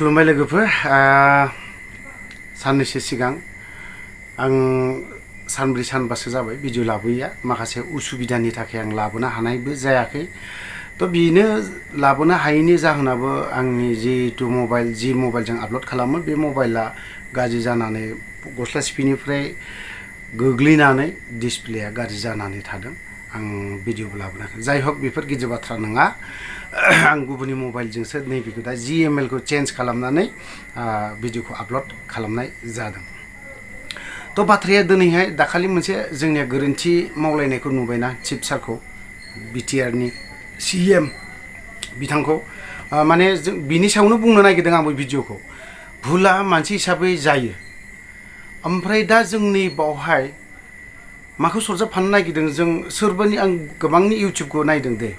खुलुमबाय लोगोफोर साननैसो सिगां आं सानब्रै सानबासो जाबाय भिडिअ लाबोयैया माखासे उसुबिदानि थाखाय आं लाबोनो हानायबो जायाखै तो बेनो लाबोनो हायैनि जाहोनाबो आंनि जिहेतु जि मबाइलजों आपल'ड खालामो बे मबाइला गाज्रि जानानै गस्ला सिपिनिफ्राय गोग्लैनानै डिसप्लेया गाज्रि जानानै थादों आं भिडिअबो लाबोनो हायाखै जाय हक बेफोर गिदिर बाथ्रा नङा आं गुबुननि मबाइलजोंसो नैबेखौ दा GML खौ चेन्ज खालामनानै भिडिअखौ आपल'ड खालामनाय जादों तो बाथ्राया दिनैहाय दाखालि मोनसे जोंनिया गोरोन्थि मावलायनायखौ नुबायना चिफ सारखौ BTR नि CM बिथांखौ माने जों बिनि सायावनो बुंनो नागिरदों आंबो भिडिअखौ भुला मानसि हिसाबै जायो ओमफ्राय दा जोंनि बावहाय माखौ सरजाबफानो नागिरदों जों सोरबानि आं गोबांनि इउटिउबखौ नायदों दे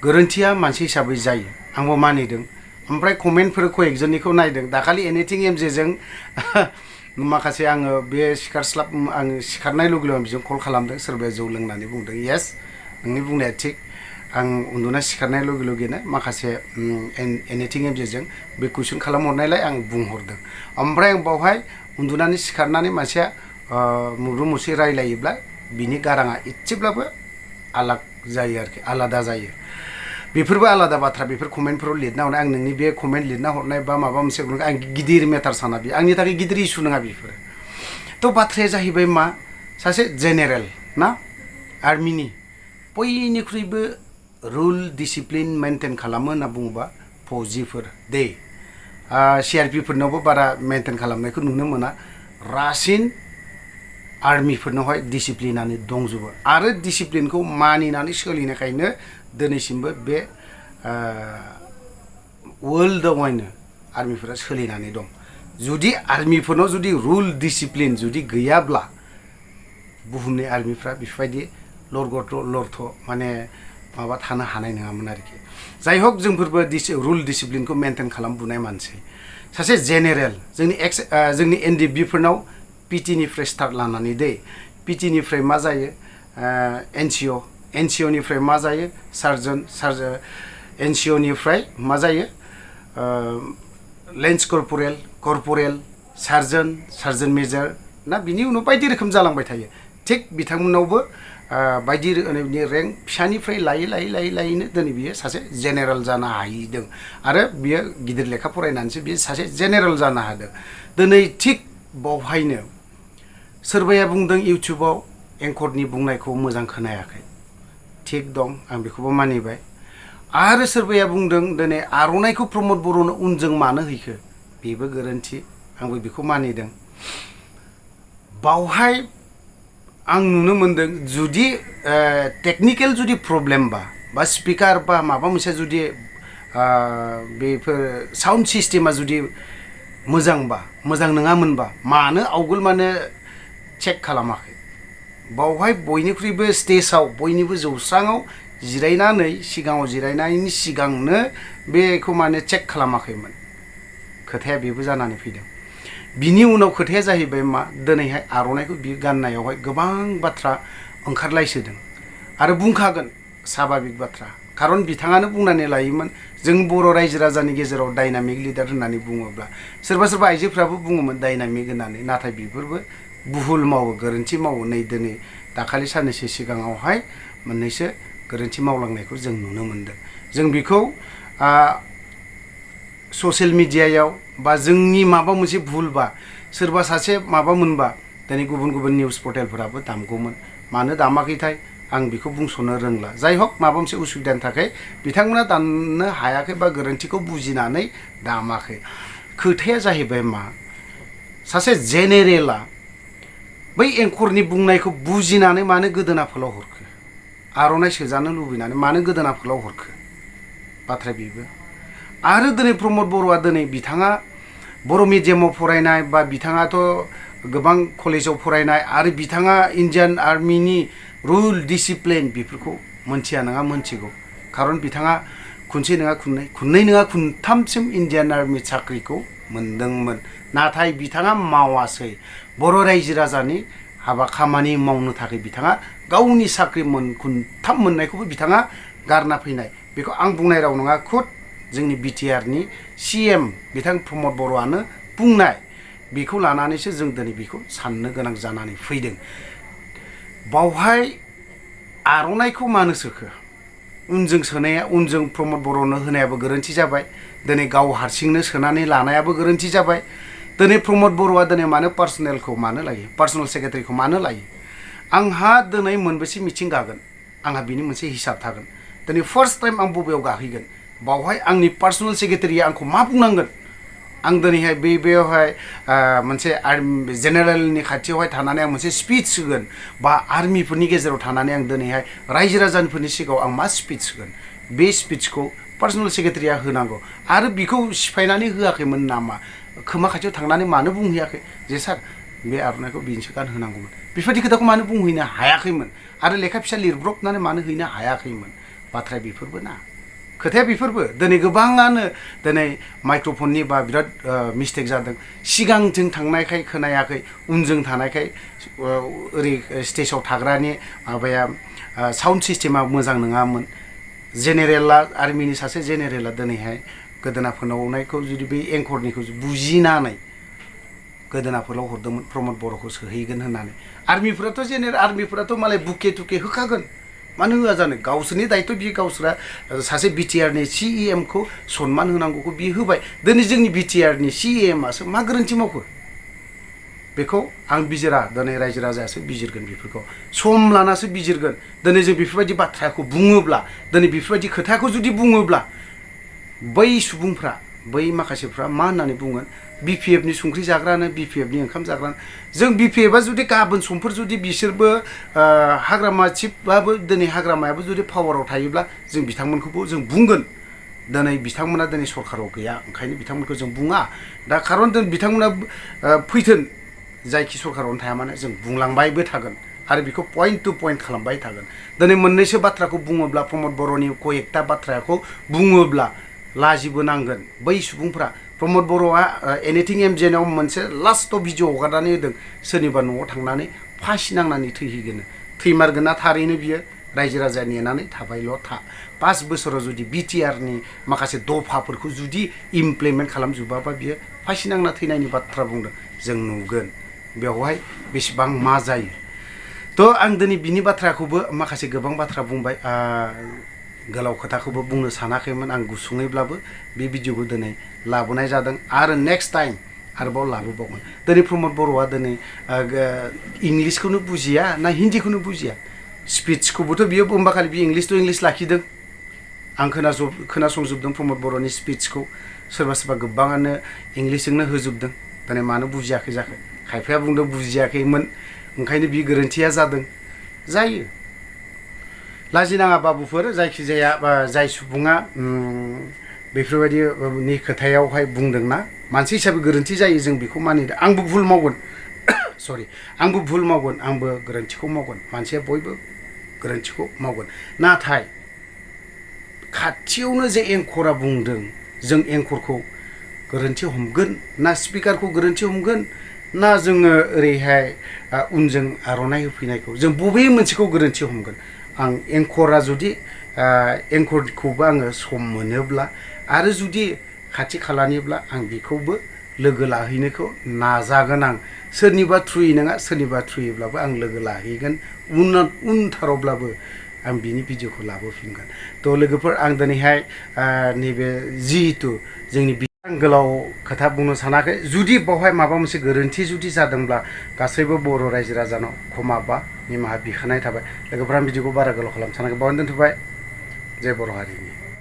गोरोन्थिया मानसि हिसाबै जायो आंबो मानिदों ओमफ्राय कमेन्टफोरखौ एकजननिखौ नायदों दाखालि एनिथिं MJ जों माखासे आङो बे आं सिखारनाय लोगो लोगो बिजों कल खालामदों सोरबाया जौ लोंनानै बुंदों येस नोंनि बुंनाया थिग आं उन्दुना सिखारनाय लोगो लोगोनो माखासे एनिथिं MJ जों बे कुइसन खालामहरनायलाय आं बुंहरदों ओमफ्राय आं बावहाय उन्दुनानै सिखारनानै मानसिया मुब्रु मुसि रायलायोब्ला बिनि गाराङा एसेब्लाबो आलाग जायो आरोखि आलादा जायो बेफोरबो आलादा बाथ्रा बेफोर कमेन्टफोराव लिरना हरनाय आं नोंनि बे कमेन्ट लिरना हरनाय बा माबा मोनसे आं गिदिर मेटार साना बे आंनि थाखाय गिदिर इस्यु नङा बेफोरो तो बाथ्राया जाहैबाय मा सासे जेनेरेल ना आर्मिनि बयनिख्रुइबो रुल डिसिप्लिन मेनटेन खालामो होनना बुङोबा फौजिफोर दे CRP फोरनावबो बारा मेनटेन खालामनायखौ नुनो मोना रासिन आर्मिफोरनावहाय डिसिप्लिनानो दंजोबो आरो डिसिप्लिनखौ मानिनानै सोलिनायखायनो दिनैसिमबो बे वर्ल्डआवहायनो आर्मिफोरा सोलिनानै दं जुदि आर्मिफोरनाव जुदि रुल डिसिप्लिन जुदि गैयाब्ला बुहुमनि आर्मिफ्रा बेफोरबायदि लरथ' माने माबा थानो हानाय नङामोन आरोखि जाय हक जोंफोरबो रुल डिसिप्लिनखौ मेनटेन खालामबोनाय मानसि सासे जेनेरेल जोंनि NDB फोरनाव PT निफ्राय स्टार्ट लानानै दे PT निफ्राय मा जायो NCO निफ्राय मा जायो सार्जन NCO निफ्राय मा जायो लेन्स कर्परेल सार्जन मेजर ना बिनि उनाव बायदि रोखोम जालांबाय थायो थिग बिथांमोनावबो बायदि रोखोमनि रेंक फिसानिफ्राय लायैनो दिनै बियो सासे जेनेरेल जानो हाहैदों आरो बियो गिदिर लेखा फरायनानैसो बियो सासे जेनेरेल जानो हादों दिनै थिग बावहायनो सोरबाया बुंदों इउटिउबाव एंकरनि बुंनायखौ मोजां खोनायाखै थिग दं आं बेखौबो मानिबाय आरो सोरबाया बुंदों दिनै आर'नाइखौ प्रमद बर'नो उनजों मानो हैखो बेबो गोरोन्थि आंबो बेखौ मानिदों बावहाय आं नुनो मोनदों जुदि टेकनिकेल जुदि प्रब्लेम बा स्पिकार बा माबा मोनसे जुदि बेफोर साउन्ड सिस्टेमा जुदि मोजां नङामोनबा मानो आवगोल माने चेक खालामाखै बावहाय बयनिख्रुइबो स्टेजआव बयनिबो जौस्राङाव सिगाङाव जिरायनायनि सिगांनो बेखौ माने चेक खालामाखैमोन खोथाया बेबो जानानै फैदों बिनि उनाव खोथाया जाहैबाय मा दिनैहाय आर'नाइखौ बि गाननायावहाय गोबां बाथ्रा ओंखारलायसोदों आरो बुंखागोन साभाबिक बाथ्रा खारन बिथाङानो बुंनानै लायोमोन जों बर' रायजो राजानि गेजेराव डायनामिक लिडार होननानै बुङोब्ला सोरबा आइजोफ्राबो बुङोमोन डायनामिक होननानै नाथाय बेफोरबो भुल मावो गोरोन्थि मावो नै दिनै दाखालि साननैसो सिगाङावहाय मोननैसो गोरोन्थि मावलांनायखौ जों नुनो मोनदों जों बेखौ ससियेल मिडियायाव बा जोंनि माबा मोनसे भुलबा सोरबा सासे माबा मोनबा दिनै गुबुन निउस पर्टेलफोराबो दामगौमोन मानो दामाखैथाय आं बेखौ बुंस'नो रोंला जाय हक माबा मोनसे उसुबिदानि थाखाय बिथांमोना दामनो हायाखै बा गोरोन्थिखौ बुजिनानै दामाखै खोथाया जाहैबाय मा सासे जेनेरेला बै एंकरनि बुंनायखौ बुजिनानै मानो गोदोना फोलाव हरखो आर'नाइ सोजानो लुबैनानै मानो गोदोना फोलाव हरखो बाथ्राया बेबो आरो दिनै प्रमद बर'आ दिनै बिथाङा बर' मिडियामाव फरायनाय बा बिथाङाथ' गोबां कलेजाव फरायनाय आरो बिथाङा इन्डियान आर्मिनि रुल डिसिप्लिन बेफोरखौ मोनथिया नङा मोनथिगौ खारन बिथाङा खनसे नङा खननै नङा खनथामसिम इन्डियान आर्मि साख्रिखौ मोनदोंमोन नाथाय बिथाङा मावासै बर' रायजो राजानि हाबा खामानि मावनो थाखाय बिथाङा गावनि साख्रि खनथाम मोननायखौबो बिथाङा गारना फैनाय बेखौ आं बुंनाय राव नङा खुद जोंनि बिटिआरनि CM बिथां प्रमद बर'आनो बुंनाय बेखौ लानानैसो जों दिनै बेखौ साननो गोनां जानानै फैदों। बावहाय आर'नाइखौ मानो सोखो? उनजों सोनाया उनजों प्रमद बर'नो होनायाबो गोरोन्थि जाबाय। दिनै गाव हारसिंनो सोनानै लानायाबो गोरोन्थि जाबाय। दिनै प्रमद बर'आ दिनै मानो पार्सनेलखौ मानो लायो? पार्सनेल सेक्रेटारिखौ मानो लायो? आंहा दिनै मोनबेसे मिटिं गागोन? आंहा बिनि मोनसे हिसाब थागोन। दिनै फार्स्ट टाइम आं बबेयाव गाहैगोन? बावहाय आंनि पार्सनेल सेक्रेटारिया आंखौ मा बुंनांगोन? आं दिनैहाय बेयावहाय मोनसे जेनेरेलनि खाथियावहाय थानानै आं मोनसे स्पिच होगोन बा आर्मिफोरनि गेजेराव थानानै आं दिनैहाय रायजो राजाफोरनि सिगाङाव आं मा स्पिच होगोन? बे स्पिचखौ पार्सनेल सेक्रेटारिया होनांगौ। आरो बिखौ सिफायनानै होआखैमोन नामा? खोमा खाथियाव थांनानै मानो बुंहैयाखै जे सार बे आर'नाइखौ बिनोसो गानहोनांगौमोन? बेफोरबायदि खोथाखौ मानो बुंहैनो हायाखैमोन? आरो लेखा फिसा लिरब्रबनानै मानो हैनो हायाखैमोन? बाथ्राया बेफोरबो ना। खोथाया बेफोरबो। दिनै गोबाङानो दिनै माइक्र'फननि बा बिराद मिस्टेक जादों। सिगांथिं थांनायखाय खोनायाखै, उनजों थानायखाय ओरै स्टेजाव थाग्रानि माबाया साउन्ड सिस्टेमा मोजां नङामोन। जेनेरेला आर्मिनि सासे जेनेरेला दिनैहाय गोदोना फोनावनायखौ जुदि बै एंकरनिखौ बुजिनानै गोदोनाफोराव हरदोंमोन प्रमद बर'खौ सोहैगोन होननानै। आर्मिफोराथ' मालाय बुके थुके होखागोन। मानो होआ जानो? गावसोरनि दायथ' बियो गावसोरा सासे बिटिआरनि CEMखौ सनमान होनांगौखौ बियो होबाय। दिनै जोंनि बिटिआरनि CEMआसो मा गोरोन्थि मावखो? बेखौ आं बिजिरा। दिनै रायजो राजायासो बिजिरगोन बेफोरखौ। सम लानासो बिजिरगोन। दिनै जों बेफोरबायदि बाथ्राखौ बुङोब्ला, दिनै बेफोरबायदि खोथाखौ जुदि बुङोब्ला बै सुबुंफ्रा, बै माखासेफ्रा मा होननानै बुंगोन? BPFनि संख्रि जाग्रानो, BPFनि ओंखाम जाग्रानो। जों BPFआ जुदि गाबोन समफोर जुदि बिसोरबो हाग्रामा चिफबाबो दिनै हाग्रामायाबो जुदि पावाराव थायोब्ला जों बिथांमोनखौबो जों बुंगोन। दिनै बिथांमोना दिनै सरकाराव गैया, ओंखायनो बिथांमोनखौ जों बुङा। दा खारन बिथांमोना फैथों, जायखि सरकारावनो थाया मानो जों बुंलांबायबो थागोन आरो बेखौ पइन्ट टु पइन्ट खालामबाय थागोन। दिनै मोननैसो बाथ्राखौ बुङोब्ला, प्रमद बर'नि कयेकथा बाथ्राखौ बुङोब्ला लाजिबो नांगोन बै सुबुंफ्रा। प्रमद बर'आ एनिथिं एमजेनाव मोनसे लास्टआव भिडिअ हगारनानै होदों, सोरनिबा न'आव थांनानै फासि नांनानै थैहैगोन। थैमारगोन ना थारैनो बियो? रायजो राजाया नेनानै थाबायल' था। 5 बोसोराव जुदि बिटिआरनि माखासे दफाफोरखौ जुदि इमप्लिमेन्ट खालामजोबाबा बियो फासि नांना थैनायनि बाथ्रा बुंदों। जों नुगोन बेवहाय बेसेबां मा जायो। थ' आं दिनै बिनि बाथ्राखौबो माखासे गोबां बाथ्रा बुंबाय। गोलाव खोथाखौबो बुंनो सानाखैमोन आं। गुसुङैब्लाबो बे भिडिअखौ दिनै लाबोनाय जादों आरो नेक्स्ट टाइम आरोबाव लाबोबावगोन। दिनै प्रमद बर'आ दिनै इंलिसखौनो बुजिया ना हिन्दीखौनो बुजिया? स्पिचखौबोथ' बियो बुंबा खालि बियो इंलिस टु इंलिस लाखिदों। आं खोनासंजोबदों प्रमद बर'नि स्पिचखौ। सोरबा सोरबा गोबाङानो इंलिसजोंनो होजोबदों। दिनै मानो बुजियाखै जाखो? खायफाया बुंदों बुजियाखैमोन, ओंखायनो बि गोरोन्थिया जादों। जायो। लाजिनाङा बाबुफोर। जायखिजाया जाय सुबुङा बेफोरबायदिनि खोथायावहाय बुंदोंना, मानसि हिसाबै गोरोन्थि जायो, जों बेखौ मानिदों। आंबो भुल मावगोन। सरि, आंबो भुल मावगोन, आंबो गोरोन्थिखौ मावगोन। मानसिया बयबो गोरोन्थिखौ मावगोन। नाथाय खाथियावनो जे एंकरा बुंदों, जों एंकरखौ गोरोन्थि हमगोन ना स्पिकारखौ गोरोन्थि हमगोन ना जोङो ओरैहाय उनजों आर'नाइ होफैनायखौ जों बबे मोनसेखौ गोरोन्थि हमगोन? आं एंकरा जुदि एंकरखौबो आङो सम मोनोब्ला आरो जुदि खाथि खालानिब्ला आं बेखौबो लोगो लाहैनोखौ नाजागोन। आं सोरनिबा थ्रुयै नङा, सोरनिबा थ्रुयैब्लाबो आं लोगो लाहैगोन। उनथारावब्लाबो आं बिनि भिडिअखौ लाबोफिनगोन। थ' लोगोफोर, आं दिनैहाय नैबे जिहेतु जोंनि आं गोलाव खोथा बुंनो सानाखै। जुदि बावहाय माबा मोनसे गोरोन्थि जुदि जादोंब्ला गासैबो बर' रायजो राजानाव क्षमा बा निमाहा बिखानाय थाबाय। लोगोफोर, आं भिडिअखौ बारा गोलाव खालामनो सानाखै, बावनो दोनथ'बाय। जय बर' हारिनि।